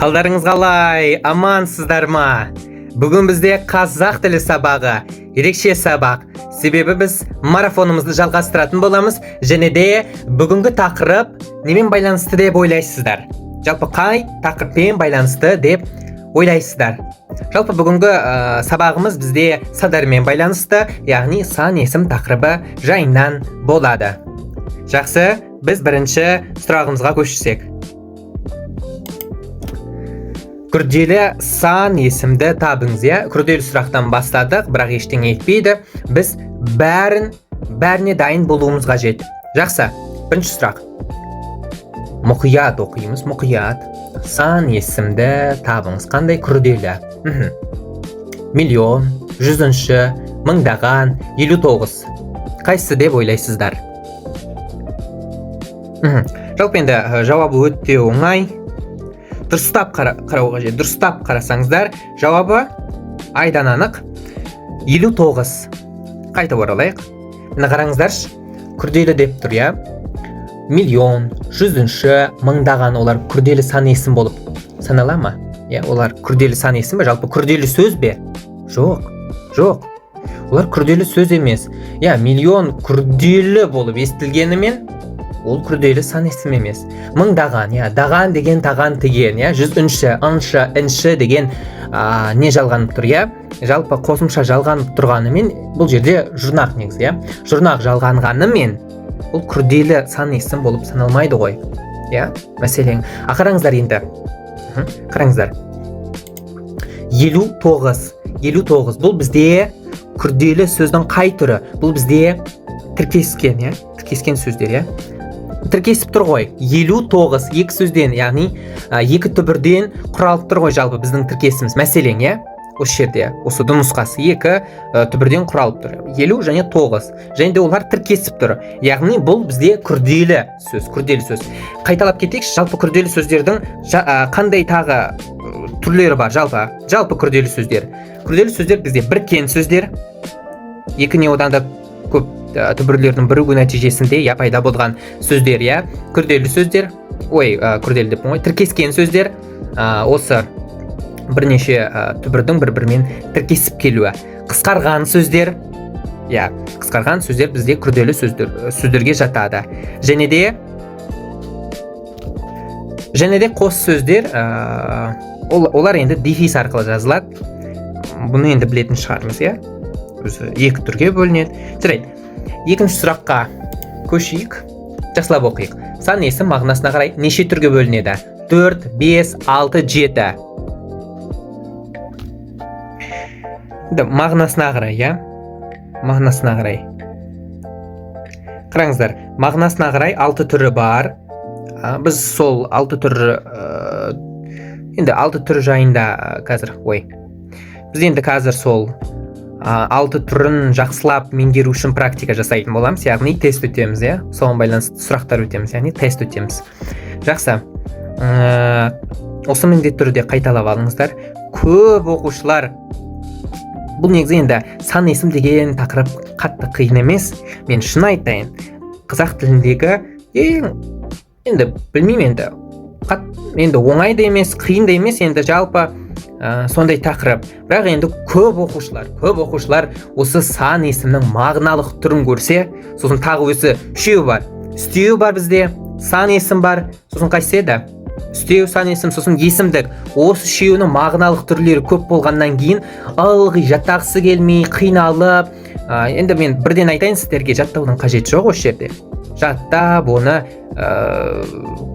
Қалдарыңыз қалай, амансыздар ма? Бүгін бізде қазақ тілі сабағы, ерекше сабақ. Себебі біз марафонымызды жалғастыратын боламыз және де бүгінгі тақырып немен байланысты деп ойлайсыздар? Жалпы қай тақырыппен байланысты деп ойлайсыздар? Жалпы бүгінгі сабағымыз бізде сандармен байланысты, яғни сан есім тақырыбы жайынан болады. Жақсы, біз бірінші сұрағымызға көшсек. Күрделі сан есімді табыңыз, иә? Күрделі сұрақтан бастадық, бірақ ештеңе етпейді. Біз бәріне дайын болуымыз қажет. Жақсы, бірінші сұрақ. Мұқият оқимыз, мұқият. Сан есімді табыңыз. Қандай күрделі? Миллион, жүзінші, мыңдаған, 59. Қайсысы деп ойлайсыздар? Жалпы енді жауабы өте оңай. Дұрыстап қарау қажет. Дұрыстап қарасаңыздар, жауабы айдан анық. 59. Қайта оралайық. Міне, қараңыздаршы, күрделі деп тұр, иә? Миллион, жүзінші, мыңдаған, олар күрделі сан есім болып санала ма? Иә, олар күрделі сан есім бе? Жалпы күрделі сөз бе? Жоқ, жоқ. Олар күрделі сөз емес. Иә, миллион күрделі болып естілгенімен, ол күрделі сан есім емес. Мыңдаған, иә, даған деген таған тіген, иә, жүзінші, ыншы, інші деген не жалғанып тұр, иә? Жалпы қосымша жалғанып тұрғанымен, бұл жерде жұрнақ негізі, иә? Жұрнақ жалғанғанымен, бұл күрделі сан есім болып саналмайды ғой, иә? Мәселен, қараңыздар енді. Қараңыздар. 59. 59. Бұл бізде күрделі сөздің қай түрі? Бұл бізде тіркескен, иә? Тіркескен сөздер, иә? Тіркесіп тұр ғой. 59 екі сөзден, яғни екі түбірден құралып тұр ғой жалпы біздің тіркесіміз. Мәселен, иә? Осы жерде, осы д нұсқасы екі түбірден құралып тұр. 50 және 9. Және де олар тіркесіп тұр. Яғни бұл бізде күрделі сөз, күрделі сөз. Қайталап кетейікші, жалпы күрделі сөздердің қандай тағы түрлері бар жалпы? Жалпы күрделі сөздер. Күрделі сөздер бізде біріккен сөздер. Екі не одан да көп түбірлердің бірігу нәтижесінде, я, пайда болған сөздер, иә? Күрделі сөздер. Ой, күрделі деппін ғой. Тіркескен сөздер. Осы бірнеше түбірдің бір-бірімен тіркесіп келуі. Қысқарған сөздер. Иә, қысқарған сөздер бізде күрделі сөздерге жатады. Және де қос сөздер, олар енді дефис арқылы жазылады. Бұны енді білетін шығармыз, иә? Өзі екі түрге бөлінеді. Жарайды. Екінші сұраққа көшейік. Жақсылап оқиық. Сан есім мағынасына қарай неше түрге бөлінеді? 4, 5, 6, 7. Енді мағынасына қарай, иә? Мағынасына қарай. Қараңыздар, мағынасына қарай 6 түрі бар. Біз сол 6 түрі, енді 6 түрі жайында қазір, ой. Біз енді қазір сол 6 түрін жақсылап меңгеру үшін практика жасайтын боламыз, яғни тест өтеміз, иә? Соған байланысты сұрақтар өтеміз, яғни тест өтеміз. Жақсы. Осы міндетті түрде қайталап алыңыздар. Көп оқушылар бұл негізі енді сан есім деген тақырып қатты қиын емес. Мен шын айтайын, қазақ тіліндегі ең енді білмеймін енді енді оңай да емес, қиын да емес, енді жалпы сондай тақырып. Бірақ енді көп оқушылар осы сан есімнің мағыналық түрін көрсе, сосын тағы өзі үшеуі бар. Үстеуі бар бізде, сан есім бар, сосын қайсысы еді? Үстеу, сан есім, сосын есімдік. Осы үшеуінің мағыналық түрлері көп болғаннан кейін ылғи жаттағысы келмей, қиналып, енді мен бірден айтайын сіздерге, жаттаудың қажеті жоқ осы жерде. Жаттап оны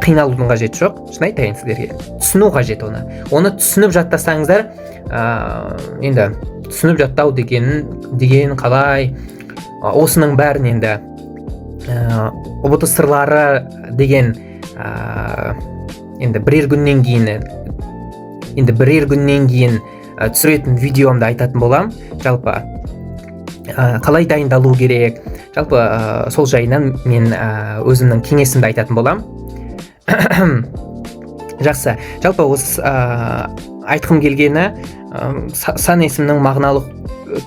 қиналудың қажеті жоқ, шын айтайын сіздерге. Түсіну қажет оны. Оны түсініп жаттасаңыздар, енді түсініп жаттау деген қалай, осының бәрін енді ҰБТ сырлары деген енді бірер күннен кейін, енді бірер күннен кейін түсіретін видеомда айтатын болам. Жалпы қалай дайындалу керек, жалпы сол жайынан мен өзімнің кеңесімді айтатын болам. Жақсы, жалпы осы айтқым келгені, сан есімнің мағыналық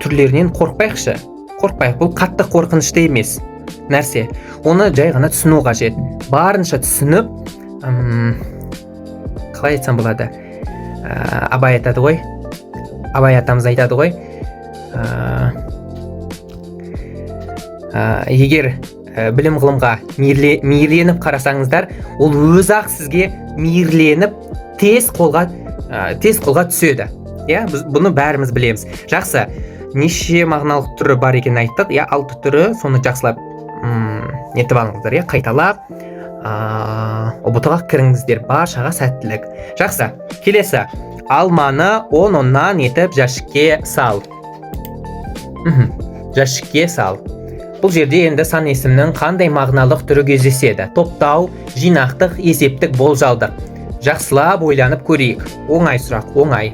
түрлерінен қорықпайықшы, қорықпайық. Бұл қатты қорқынышты емес нәрсе, оны жай ғана түсіну қажет. Барынша түсініп, қалай айтсам болады. Абай айтады ғой, Абай атамыз айтады ғой, егер білім ғылымға мейірленіп қарасаңыздар, ол өзі-ақ сізге мейірленіп тез қолға түседі. Иә, біз бұны бәріміз білеміз. Жақсы, неше мағыналық түрі бар екенін айттық. Иә, 6 түрі, соны жақсылап нетіп алыңыздар, иә, қайталап ұбт-ға кіріңіздер. Баршаға сәттілік. Жақсы, келесі. Алманы 10-оннан етіп жәшікке сал. Жәшікке сал. Бұл жерде енді сан есімнің қандай мағыналық түрі кездеседі? Топтау, жинақтық, есептік, болжалдық. Жақсылап ойланып көрейік. Оңай сұрақ, оңай.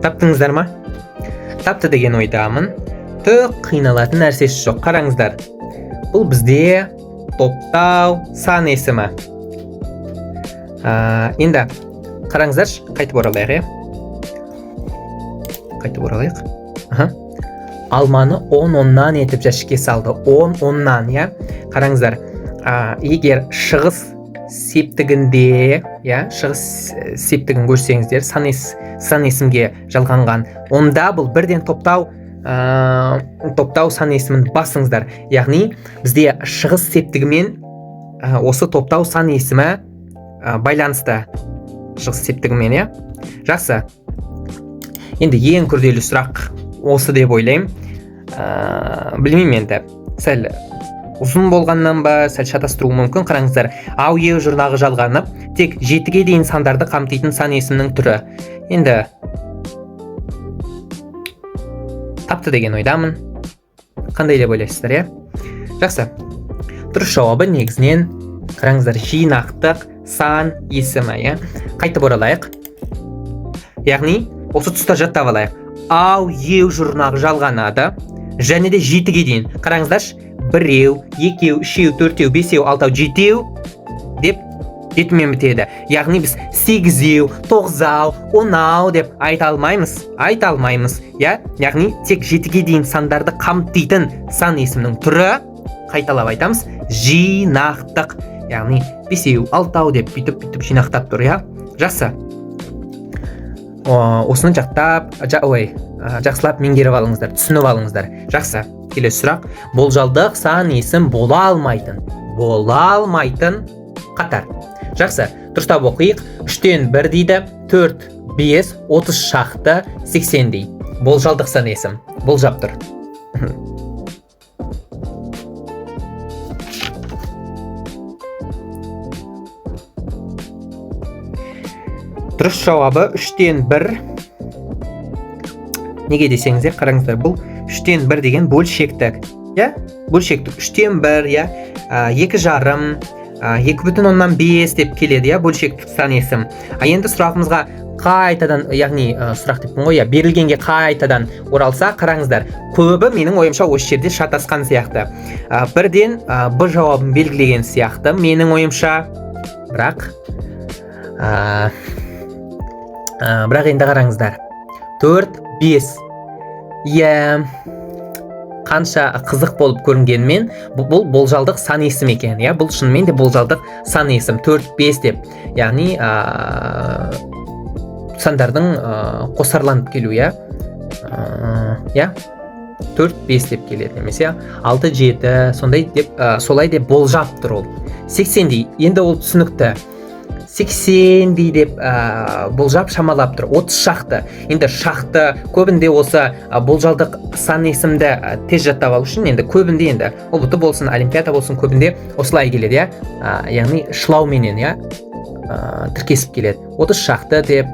Таптыңыздар ма? Тапты деген ойдамын. Түк қиналатын нәрсесі жоқ. Қараңыздар. Бұл бізде топтау сан есімі. Енді қараңыздаршы, қайтып оралайық, иә? Қайтып оралайық. Алманы 10-оннан етіп жәшікке салды. 10-оннан, иә? Қараңыздар, егер шығыс септігінде, иә, шығыс септігін көрсеңіздер, сан есімге жалғанған, онда бұл бірден топтау сан есімін басыңыздар. Яғни бізде шығыс септігімен осы топтау сан есімі байланысты, шығыс септігімен, иә. Жақсы. Енді ең күрделі сұрақ осы деп ойлаймын. Білмеймін енді, сәл ұзын болғаннан ба, сәл шатастыруы мүмкін. Қараңыздар, ау, еу жұрнағы жалғанып, тек 7-ге дейін сандарды қамтитын сан есімнің түрі. Енді тапты деген ойдамын. Қандай деп ойлайсыздар, иә? Жақсы. Дұрыс жауабы негізінен, қараңыздар, жинақтық сан есімі, иә. Қайтып оралайық. Яғни осы тұста жаттап алайық. Ау, еу жұрнағы жалғанады және де 7-ге дейін. Қараңыздаршы, 1, 2, 3, 4, 5, 6, 7 деп жетімен бітеді. Яғни біз 8, 9, 10 деп айта алмаймыз, айта алмаймыз, иә? Яғни тек 7-ге дейін сандарды қамтитын сан есімнің түрі, қайталап айтамыз, жинақтық. Яғни 5, 6 деп бүйтіп-бүйтіп жинақтап тұр, иә? Жақсы. Осыны жаттап, жақсылап меңгеріп алыңыздар, түсініп алыңыздар. Жақсы. Келесі сұрақ. Болжалдық сан есім бола алмайтын. Бола алмайтын қатар. Жақсы. Дұрыстап оқиық. 3-тен 1 дейді, 4, 5, 30 шақты, 80 дейді. Болжалдық сан есім. Болжап тұр. Дұрыс жауабы 3-тен 1. Неге десеңіздер, қараңыздар, бұл 3-тен 1 деген бөлшектік. Иә? Бөлшектік. 3-тен 1, иә? 2,5, 2,5 деп келеді, иә, бөлшектік сан есім. А енді сұрағымызға қайтадан, яғни сұрақ деппін ғой, иә, берілгенге қайтадан оралса, қараңыздар, көбі менің ойымша осы жерде шатасқан сияқты. Бірден Б жауабын белгілеген сияқты менің ойымша. Бірақ бірақ енді қараңыздар, 4, 5. Иә, қанша қызық болып көрінгенмен, бұл болжалдық сан есім екен, иә, бұл шынымен де болжалдық сан есім 4, 5 деп. Яғни сандардың қосарланып келу, иә. Иә, 4, 5 деп келеді, немесе 6, 7 сондай деп, солай деп болжап тұр ол. 80-дей, енді ол түсінікті. 80-дей деп болжап шамалап тұр. 30 шақты. Енді шақты көбінде осы болжалдық сан есімді тез жаттап алу үшін енді көбінде енді ұбт болсын, олимпиада болсын, көбінде осылай келеді, иә. Яғни шылауменен, иә, тіркесіп келеді. 30 шақты деп,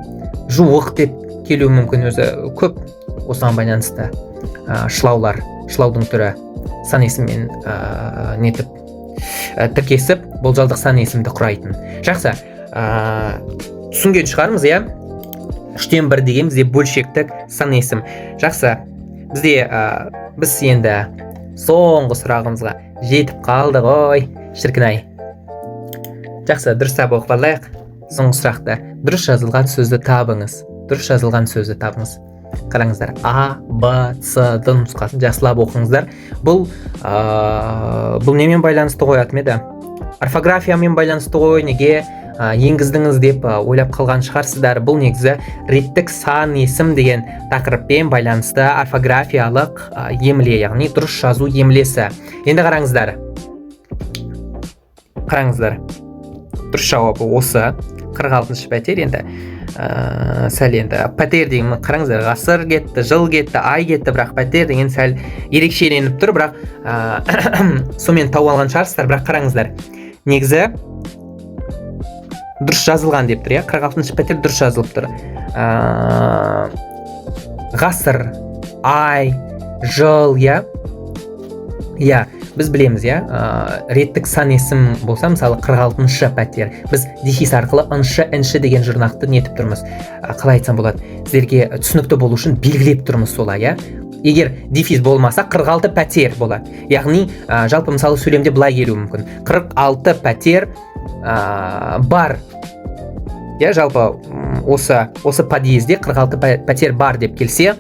жуық деп келуі мүмкін, өзі көп осыған байланысты шылаулар, шылаудың түрі сан есіммен нетіп, тіркесіп болжалдық сан есімді құрайтын. Жақсы. Түсінген шығармыз, иә? 3-тен 1 деген бізде бөлшектік сан есім. Жақсы. Бізде біз енді соңғы сұрағымызға жетіп қалдық ой, шіркін ай. Жақсы, дұрыстап оқып алайық соңғы сұрақты. Дұрыс жазылған сөзді табыңыз. Дұрыс жазылған сөзді табыңыз. Қараңыздар, А, Б, С, Д нұсқасын жақсылап оқыңыздар. Бұл немен байланысты ғой, аты еді? Орфографиямен байланысты ғой, неге енгіздіңіз деп ойлап қалған шығарсыздар. Бұл негізі реттік сан есім деген тақырыппен байланысты орфографиялық емле, яғни дұрыс жазу емлесі. Енді қараңыздар, қараңыздар, дұрыс жауабы осы 46 пәтер. Енді сәл енді пәтер деген, қараңыздар, ғасыр кетті, жыл кетті, ай кетті, бірақ пәтер деген сәл ерекшеленіп тұр. Бірақ сонымен тауып алған шығарсыздар. Бірақ қараңыздар, негізі дұрыс жазылған деп тұр, иә, 46 пәтер дұрыс жазылып тұр. Ғасыр, ай, жыл, иә, біз білеміз, иә, реттік сан есім болса, мысалы, 46 пәтер, біз дефис арқылы ыншы, інші деген жұрнақты нетіп тұрмыз. Қалай айтсам болады, сіздерге түсінікті болу үшін белгілеп тұрмыз солай, иә. Егер дефис болмаса, 46 пәтер болады. Яғни жалпы, мысалы, сөйлемде былай келуі мүмкін: 46 пәтер бар, иә. Жалпы осы подъезде 46 пәтер бар деп келсе,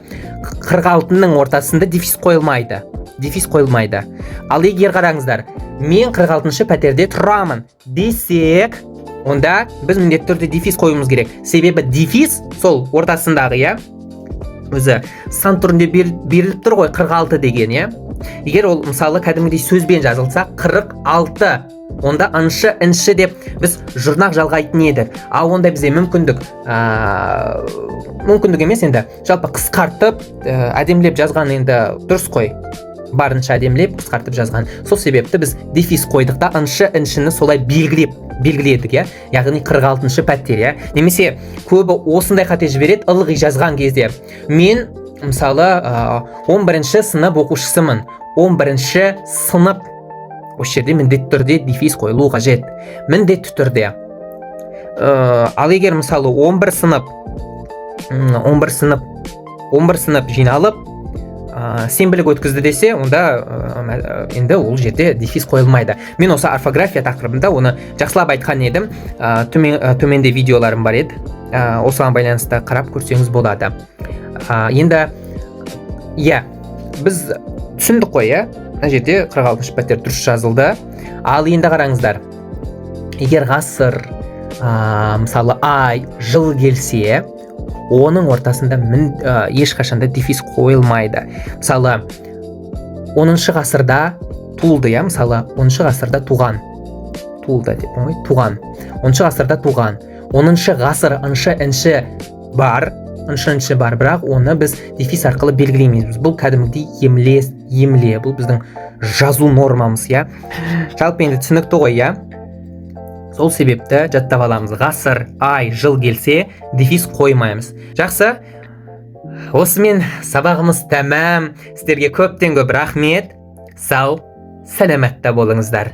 46-ның ортасында дефис қойылмайды, дефис қойылмайды. Ал егер, қараңыздар, мен 46 пәтерде тұрамын десек, онда біз міндетті түрде дефис қоюымыз керек, себебі дефис сол ортасындағы, иә, өзі сан түрінде беріліп тұр ғой 46 деген, иә. Егер ол, мысалы, кәдімгідей сөзбен жазылса 46, онда ыншы, інші деп біз жұрнақ жалғайтын едік. Ал онда бізде мүмкіндік мүмкіндік емес, енді жалпы қысқартып, әдемілеп жазған енді дұрыс қой, барынша әдемілеп қысқартып жазған. Сол себепті біз дефис қойдық та, ыншы, іншіні солай белгілеп белгіледік, иә, яғни 46 пәтер, иә. Немесе көбі осындай қате жібереді ылғи жазған кезде: мен, мысалы, 11 сынып оқушысымын, 11 сынып. Осы жерде міндетті түрде дефис қойылу қажет, міндетті түрде. Ал егер, мысалы, 11 сынып, 11 сынып, 11 сынып жиналып, сенбілік өткізді десе, онда енді ол жерде дефис қойылмайды. Мен осы орфография тақырыбында оны жақсылап айтқан едім. Төменде видеоларым бар еді, осыған байланысты қарап көрсеңіз болады. Енді, иә, біз түсіндік қой, иә, мына жерде 46 пәтер дұрыс жазылды. Ал енді қараңыздар, егер ғасыр, мысалы, ай, жыл келсе, оның ортасында ешқашанда дефис қойылмайды. Мысалы, 10 ғасырда туылды, иә, мысалы, 10 ғасырда туған, туылды деп ғой, туған, 10 ғасырда туған, 10 ғасыр, ыншы, інші бар, ыншы, інші бар, бірақ оны біз дефис арқылы белгілемейміз. Бұл кәдімгідей емле, емле, бұл біздің жазу нормамыз, иә. Жалпы енді түсінікті ғой, иә. Сол себепті жаттап аламыз: ғасыр, ай, жыл келсе, дефис қоймаймыз. Жақсы, осымен сабағымыз тәмам. Сіздерге көптен көп рахмет. Сау сәлеметте болыңыздар.